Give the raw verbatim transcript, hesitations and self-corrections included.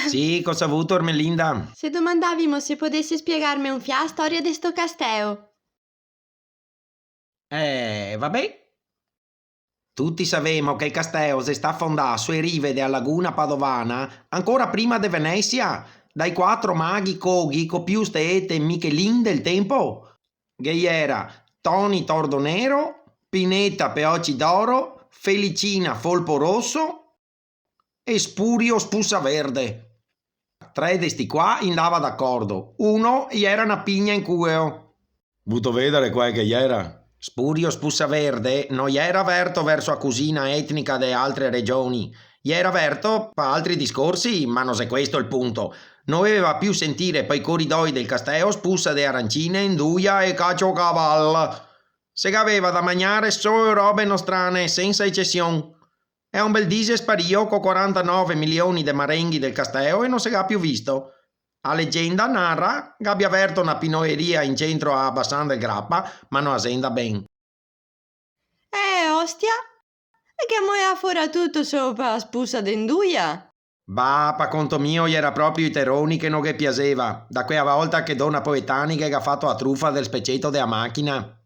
Sì, cosa vuto, Ermelinda? Se domandavimo se podese spiegarme un fià a storia de sto casteo. Eh, va ben. Tuti savemo che el casteo xe stà fondà su e rive de a laguna padovana ancora prima de Venesia, dai quatro maghi coghi co più steete Michelin del tempo. Ghe iera Toni Tordonero, Pineta Peoci d'Oro, Felicina Folpo Rosso e Spurio Spusaverde. Tre de sti qua i ndava d'acordo, uno i iera na pigna in cueo. Vuto vedare qual che iera? Spurio Spusaverde no iera verto verso a cusina etnica de altre regioni, iera verto pa altri discorsi, ma no xe questo el punto. No veveva più sentire pa i coridoi del casteo spusa de arancine, nduia e caciocaval. Se gaveva da magnare solo robe nostrane, sensa ecesion. E a un bel dì xe sparìo co quarantanove milioni de marenghi del casteo e no se ga più visto. A legenda nara gabia verto na pinoeria in centro a Bassan del Grappa, ma no a xe ndà ben. Eh, ostia! E che moea fora tuto solo pa spusa de nduia? Bah, pa conto mio iera proprio i teroni che no ghe piaseva, da quea volta che dona Poetani ghe ga fato a trufa del speceto de a machina.